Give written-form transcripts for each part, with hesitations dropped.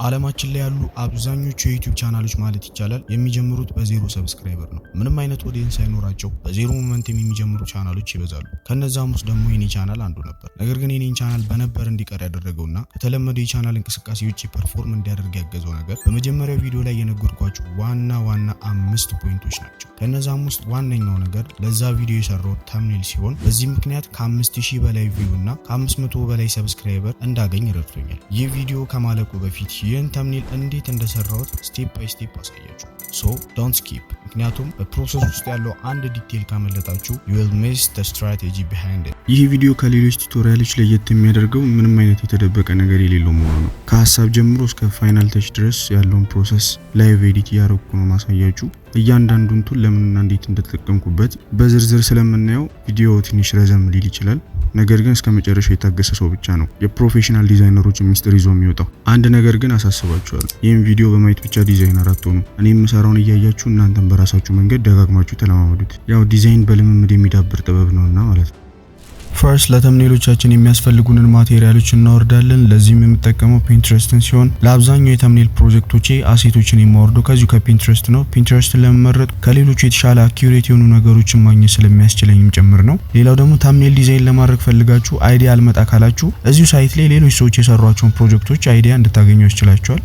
ዓለማችን ላይ ያሉ አብዛኞቹ የ YouTube ቻናሎች ማለት ይቻላል የሚጀምሩት በ zero subscriber ነው። ምንም አይነት audience ሳይኖራቸው በ zero momentum የሚጀምሩ ቻናሎች ይበዛሉ። ከነዛም ውስጥ ደግሞ የኔ ቻናል አንዱ ነበር። ነገር ግን የኔን ቻናል በነበር እንዲቀር ያደረገውና ከተለመደው የቻናል እንቅስቃሴ ውጭ perform እንዲያደርግ ያገዘው ነገር በመጀመሪያው ቪዲዮ ላይ የነገርኳችሁ ዋና ዋና አምስት point ኦች ናቸው። ከነዛም ውስጥ ዋነኛው ነገር ለዛ ቪዲዮ የሰራሁት thumbnail ሲሆን በዚህ ምክንያት ከ5000 በላይ view እና ከ500 በላይ subscriber እንዳገኝ ረድቶኛል። ይህ ቪዲዮ ከማለቁ በፊት ይህን thumbnail እንዴት እንደሰራሁት step by step አሳያችኋለሁ። So don't skip፣ ምክንያቱም በ process ውስጥ ያለው አንድ detail ካመለጣችሁ you will miss the strategy behind it። ይህ ቪዲዮ ከሌሎች tutorial ኦች ለየት የሚያደርገው ምንም አይነት የተደበቀ ነገር የሌለው መሆኑ ነው። ከሀሳብ ጀምሮ እስከ final touch ድረስ ያለውን process live edit እያረኩ ነው ማሳያችሁ። እያንዳንዱን tool ለምንና እንዴት እንደተጠቀምኩበት በዝርዝር ስለምናየው ቪዲዮ ትንሽ ረዘም ሊል ይችላል። ነገር ግን እስከ መጨረሻው የታገሰ ሰው ብቻ ነው የ professional designer ኦች ሚስጥር ይዞ የሚወጣው። አንድ ነገር ግን አሳስባችኋለሁ። ይህም ቪዲዮ በማየት ብቻ ዲዛይነር አትሆኑ። እኔ የምሰራውን እያያችሁ እናንተም በራሳችሁ መንገድ ደጋግማችሁ ተለማመዱት። ያው ዲዛይን በልምምድ የሚዳብር ጥበብ ነውና ማለት ነው። First ለ thumbnail ኦቻችን የሚያስፈልጉንን material ኦች እናወርዳለን። ለዚህም የምጠቀመው Pinterest ን ሲሆን ለአብዛኛው የ thumbnail ፕሮጀክቶቼ asset ኦችን የማወርደው ከዚሁ ከ Pinterest ነው። Pinterest ን ለመመረጥ ከሌሎቹ የተሻለ accurate የሆኑ ነገሮችን ማግኘት ስለሚያስችለኝም ጭምር ነው። ሌላው ደግሞ thumbnail design ለማድረግ ፈልጋችሁ idea አልመጣ ካላችሁ እዚሁ site ላይ ሌሎች ሰዎች የሰሯቸውን ፕሮጀክቶች idea እንድታገኙ ያስችላችኋል።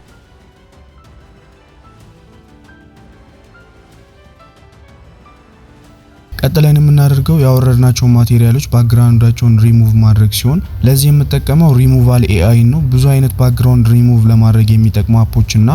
ቀጥለን የምናደርገው ያወረድናቸው ማቴሪያሎች ባክግራውንዳቸውን ሪሙቭ ማድረግ ሲሆን ለዚህ የምጠቀመው ሪሙቫል ኤአይ ነው። ብዙ አይነት ባክግራውንድ ሪሙቭ ለማድረግ የሚጠቅሙ app ኦች እና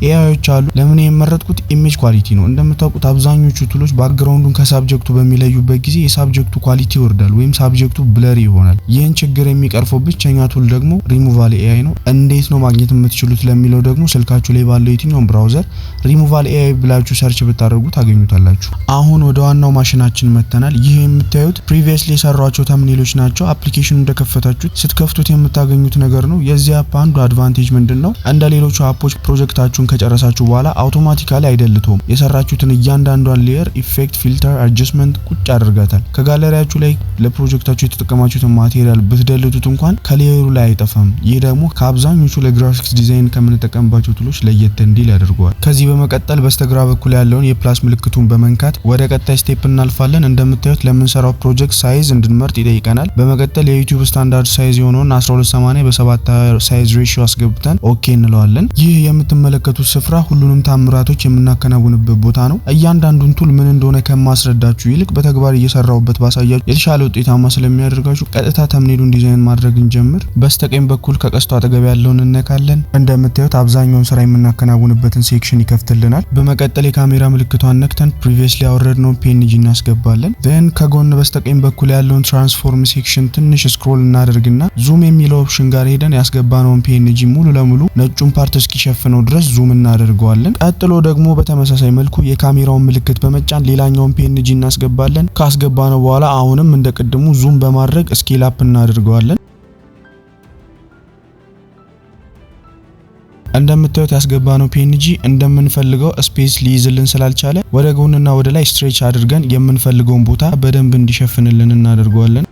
AI ዎች አሉ። ለምን የመረጥኩት image quality ነው። እንደምታውቁት አብዛኞቹ ቱሎች ባክግራውንዱን ከሳብጀክቱ በሚለዩበት ጊዜ የ subject ኡ quality ይወርዳል ወይም subject ኡ blurry ይሆናል። ይህን ችግር የሚቀርፈው ብቸኛ tool ደግሞ ሪሙቫል ኤአይ ነው። እንዴት ነው ማግኘት የምትችሉት ለሚለው ደግሞ ስልካችሁ ላይ ባለው የትኛውም ብራውዘር ሪሙቫል ኤአይ ብላችሁ search ብታደርጉ ታገኙታላችሁ። አሁን ወደ ዋናው ማሽናችን መተናል። ይህ የምታዩት previously የሰራኋቸው thumbnail ኦች ናቸው። Application ኑ እንደከፈታችሁት ስትከፍቱት የምታገኙት ነገር ነው። የዚህ app አንዱ advantage ምንድን ነው? እንደ ሌሎቹ app ኦች ፕሮጀክታችሁን ከጨረሳችሁ በኋላ automatically አይደልተውም። የሰራችሁትን እያንዳንዷን layer effect፣ filter፣ adjustment ቁጭ ያደርጋታል። ከጋለሪያችሁ ላይ ለፕሮጀክታችሁ የተጠቀማችሁትን material ብትደልቱት እንኳን ከ layer ኡ ላይ አይጠፋም። ይህ ደግሞ ከአብዛኞቹ ለ graphics design ከምንጠቀምባቸው tool ኦች ለየት እንዲል ያደርገዋል። ከዚህ በመቀጠል በስተግራ በኩል ያለውን የ plus ምልክቱን በመንካት ወደ ቀጣይ step እናልፋለን። እንደምታዩት ለምንሰራው ፕሮጀክት size እንድንመርጥ ይጠይቀናል። በመቀጠል የ YouTube standard size የሆነውን 1280 በ7 size ratio አስገብተን okay እንለዋለን። ይህ የምትመለከቱት ስፍራ ሁሉንም ታምራቶች የምናከናውንበት ቦታ ነው። እያንዳንዱን tool ምን እንደሆነ ከማስረዳችሁ ይልቅ በተግባር እየሰራሁበት ባሳያችሁ የተሻለ ውጤታማ ስለሚያደርጋችሁ ቀጥታ thumbnail ኡን design ማድረግ እንጀምር። በስተቀኝ በኩል ከቀስቱ አጠገብ ያለውን እነካለን። እንደምታዩት አብዛኛውን ስራ የምናከናውንበትን section ይከፍትልናል። በመቀጠል የካሜራ ምልክቷን ነክተን previously ያወረድነውን PNG እናስገባለን። Then ከጎን በስተቀኝ በኩል ያለውን transform section ትንሽ scroll እናደርግና zoom የሚለው option ጋር ሄደን ያስገባነውን PNG ሙሉ ለሙሉ ነጩን part እስኪሸፍነው ድረስ zoom እናደርገዋለን። ቀጥሎ ደግሞ በተመሳሳይ መልኩ የካሜራውን ምልክት በመጫን ሌላኛውን PNG እናስገባለን። ካስገባነው በኋላ አሁንም እንደ ቅድሙ zoom በማድረግ scale up እናደርገዋለን። እንደምታዩት ያስገባነው PNG እንደምንፈልገው space ሊይዝልን ስላልቻለ ወደ ጎንና ወደ ላይ stretch አድርገን የምንፈልገውን ቦታ በደንብ እንዲሸፍንልን እናደርገዋለን።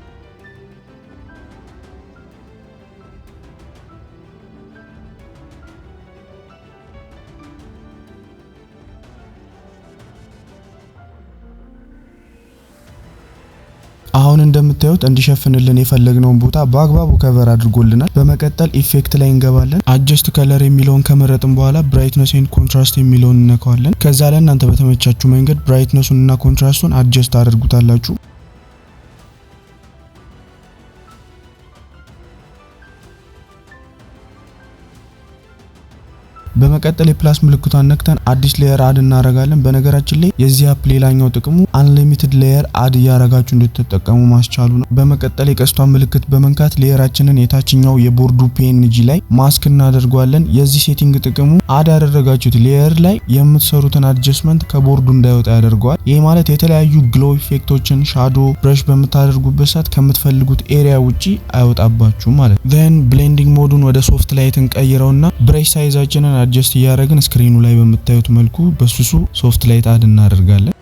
አሁን እንደምታዩት እንዲሸፍንልን የፈለግነውን ቦታ በአግባቡ cover አድርጎልናል። በመቀጠል effect ላይ እንገባለን። Adjust color የሚለውን ከመረጥን በኋላ brightness and contrast የሚለውን እነካዋለን። ከዛ ለእናንተ በተመቻችሁ መንገድ brightness ኡን እና contrast ኡን adjust አድርጉታላችሁ። በመቀጠል የ plus ምልክቷን ነክተን አዲስ layer add እናደርጋለን። በነገራችን ላይ የዚህ app ሌላኛው ጥቅሙ unlimited layer add እያደረጋችሁ እንድትጠቀሙ ማስቻሉ ነው። በመቀጠል የቀስቷን ምልክት በመንካት layer ኣችንን የታችኛው የ board ኡ PNG ላይ ማስክ እናደርገዋለን። የዚህ setting ጥቅሙ add ያደረጋችሁት layer ላይ የምትሰሩትን adjustment ከ board ኡ እንዳይወጣ ያደርገዋል። ይህ ማለት የተለያዩ glow effect ኦችን፣ shadow፣ brush በምታደርጉበት ሰዓት ከምትፈልጉት area ውጪ አይወጣባችሁም ማለት ነው። Then blending mode ኡን ወደ soft light እንቀይረውና brush size ኣችንን adjust እያደረግን screen ኑ ላይ በምታዩት መልኩ በስሱ soft light add እናደርጋለን።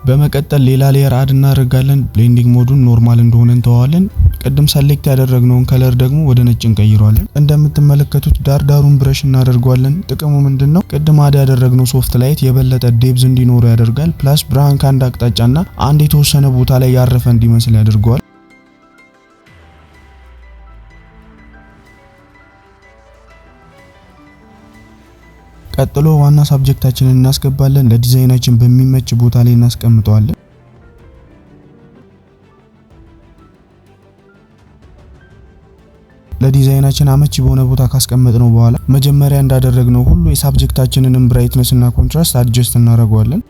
በመቀጠል ሌላ layer add እናደርጋለን። Blending mode ኡን normal እንደሆነ እንተዋለን። ቅድም select ያደረግነውን color ደግሞ ወደ ነጭ እንቀይረዋለን። እንደምትመለከቱት ዳር ዳሩን brush እናደርገዋለን። ጥቅሙ ምንድነው? ቅድም add ያደረግነው soft light የበለጠ depth እንዲኖረው ያደርጋል። Plus ብርሃን ከአንድ አቅጣጫና አንድ የተወሰነ ቦታ ላይ ያረፈ እንዲመስል ያደርገዋል። ቀጥሎ ዋና subject ኣችንን እናስገባለን። ለዲዛይናችን በሚመች ቦታ ላይ እናስቀምጠዋለን። ለዲዛይናችን አመቺ በሆነ ቦታ ካስቀመጥነው በኋላ መጀመሪያ እንዳደረግነው ሁሉ የ subject ኣችንንም brightness እና contrast adjust እናደርገዋለን።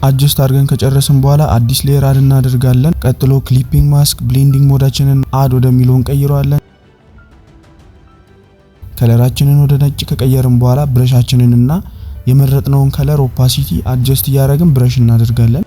Adjust አድርገን ከጨረስን በኋላ አዲስ layer add እናደርጋለን። ቀጥሎ clipping mask blending mode ኣችንን add ወደሚለው እንቀይረዋለን። Color ኣችንን ወደ ነጭ ከቀየርን በኋላ brush ኣችንን እና የመረጥነውን color opacity adjust እያደረግን brush እናደርጋለን።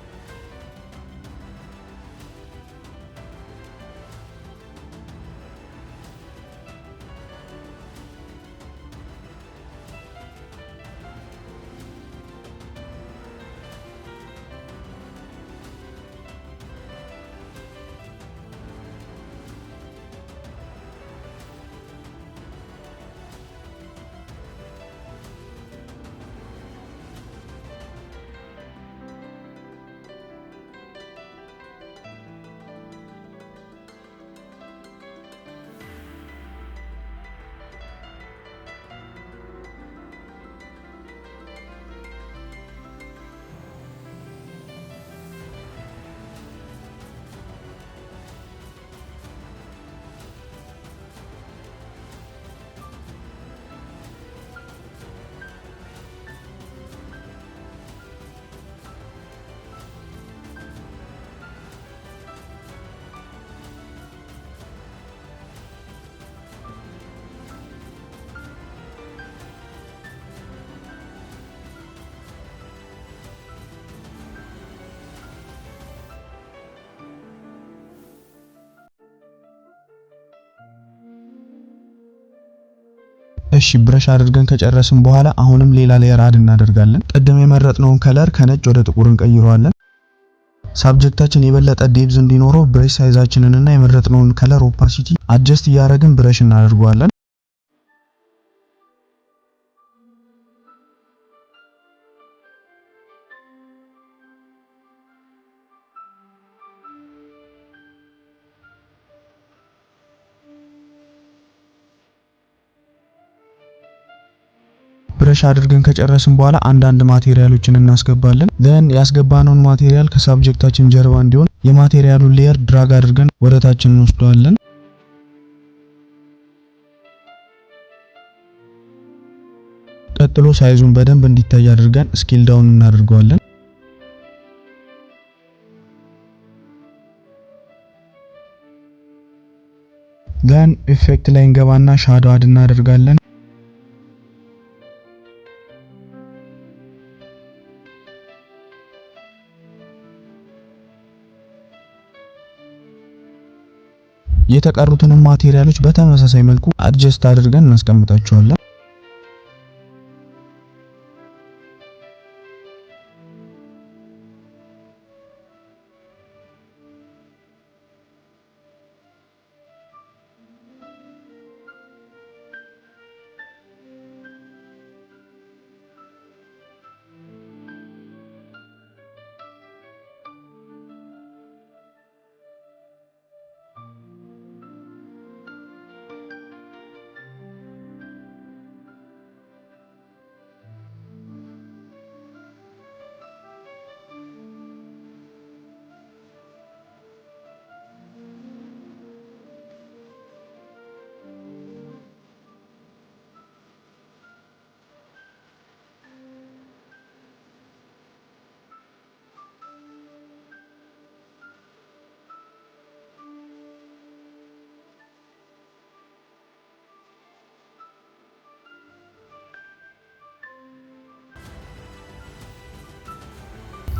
እሺ፣ brush አድርገን ከጨረስን በኋላ አሁንም ሌላ layer add እናደርጋለን። ቅድም የመረጥነውን color ከነጭ ወደ ጥቁር እንቀይረዋለን። Subject ኣችን የበለጠ depth እንዲኖረው brush size ኣችንን እና የመረጥነውን color opacity adjust እያደረግን brush እናደርገዋለን። Brush አድርገን ከጨረስን በኋላ አንዳንድ material ኦችን እናስገባለን። Then ያስገባነውን material ከ subject ኣችን ጀርባ እንዲሆን የ material ኡን layer drag አድርገን ወደ ታች እንወስደዋለን። ቀጥሎ size ኡን በደንብ እንዲታይ አድርገን scale down እናደርገዋለን። Then effect ላይ እንገባና shadow add እናደርጋለን። የተቀሩትንም material ኦች በተመሳሳይ መልኩ adjust አድርገን እናስቀምጣቸዋለን።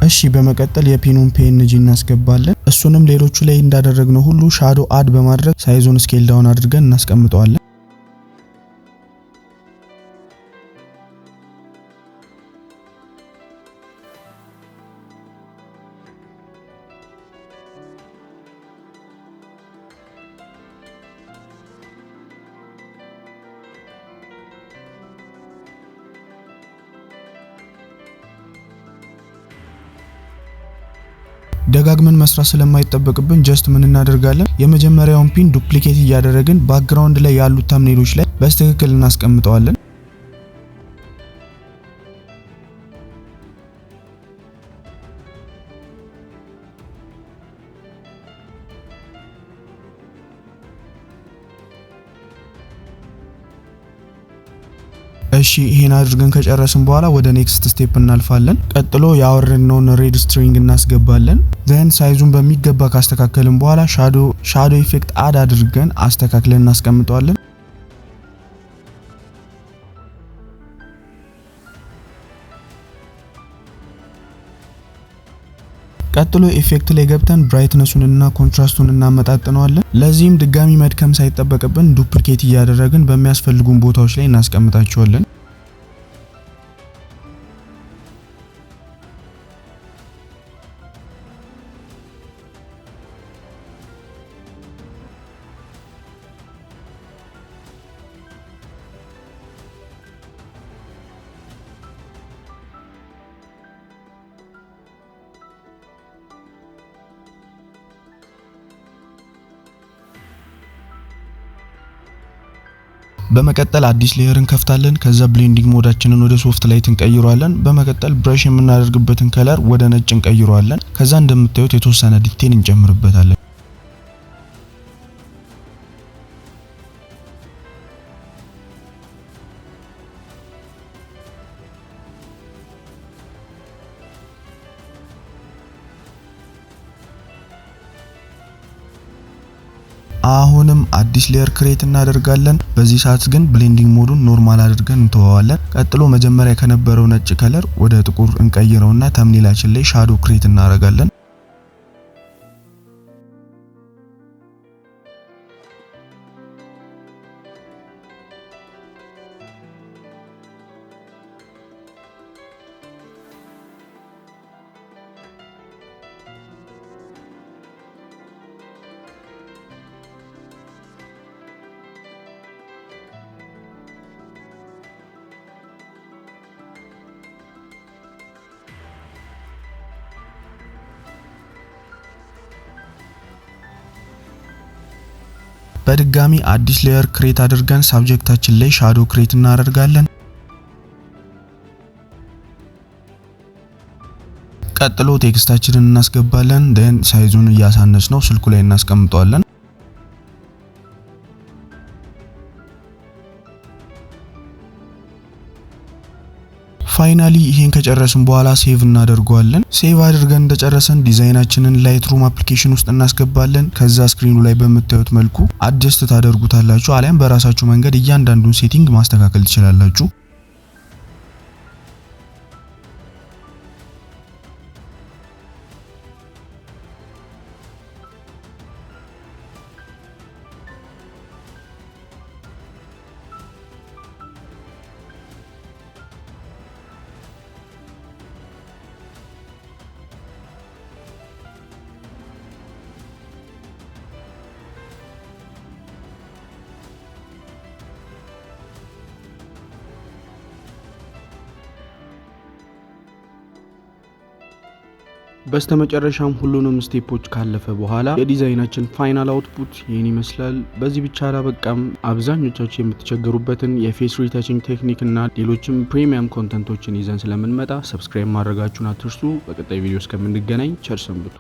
እሺ፣ በመቀጠል የ pin ኡን PNG እናስገባለን። እሱንም ሌሎቹ ላይ እንዳደረግነው ሁሉ shadow add በማድረግ size ኡን scale down አድርገን እናስቀምጠዋለን። ደጋግመን መስራት ስለማይጠበቅብን just ምን እናደርጋለን? የመጀመሪያውን pin duplicate እያደረግን background ላይ ያሉት thumbnail ኦች ላይ በትክክል እናስቀምጠዋለን። እሺ፣ ይሄን አድርገን ከጨረስን በኋላ ወደ next step እናልፋለን። ቀጥሎ ያወረድነውን red string እናስገባለን። Then size ኡን በሚገባ ካስተካከልን በኋላ shadow effect add አድርገን አስተካክለን እናስቀምጠዋለን። ቀጥሎ effect ላይ ገብተን brightness ኡን እና contrast ኡን እናመጣጥነዋለን። ለዚህም ድጋሚ መድከም ሳይጠበቅብን duplicate እያደረግን በሚያስፈልጉን ቦታዎች ላይ እናስቀምጣቸዋለን። በመቀጠል አዲስ layer እንከፍታለን። ከዛ blending mode ኣችንን ወደ soft light እንቀይረዋለን። በመቀጠል brush የምናደርግበትን color ወደ ነጭ እንቀይረዋለን። ከዛ እንደምታዩት የተወሰነ detail እንጨምርበታለን። አሁንም አዲስ layer create እናደርጋለን። በዚህ ሰዓት ግን blending mode ኡን normal አድርገን እንተወዋለን። ቀጥሎ መጀመሪያ ከነበረው ነጭ color ወደ ጥቁር እንቀይረውና thumbnail ኣችን ላይ shadow create እናደርጋለን። በድጋሚ አዲስ layer create አድርገን subject ኣችን ላይ shadow create እናደርጋለን። ቀጥሎ text ኣችንን እናስገባለን። Then size ኡን እያሳነስነው ስልኩ ላይ እናስቀምጠዋለን። Finally ይሄን ከጨረስን በኋላ save እናደርገዋለን። Save አድርገን እንደጨረስን design ኣችንን Lightroom application ውስጥ እናስገባለን። ከዛ screen ኡ ላይ በምታዩት መልኩ adjust ታደርጉታላችሁ፣ አሊያም በራሳችሁ መንገድ እያንዳንዱን setting ማስተካከል ትችላላችሁ። በስተመጨረሻም ሁሉንም step ኦች ካለፈ በኋላ የ design ኣችን final output ይህን ይመስላል። በዚህ ብቻ አላበቃም። አብዛኞቻችሁ የምትቸገሩበትን የ face retouching technique እና ሌሎችም premium content ኦችን ይዘን ስለምንመጣ subscribe ማድረጋችሁን አትርሱ። በቀጣይ ቪዲዮ እስከምንገናኝ ቸር ሰንብቱ።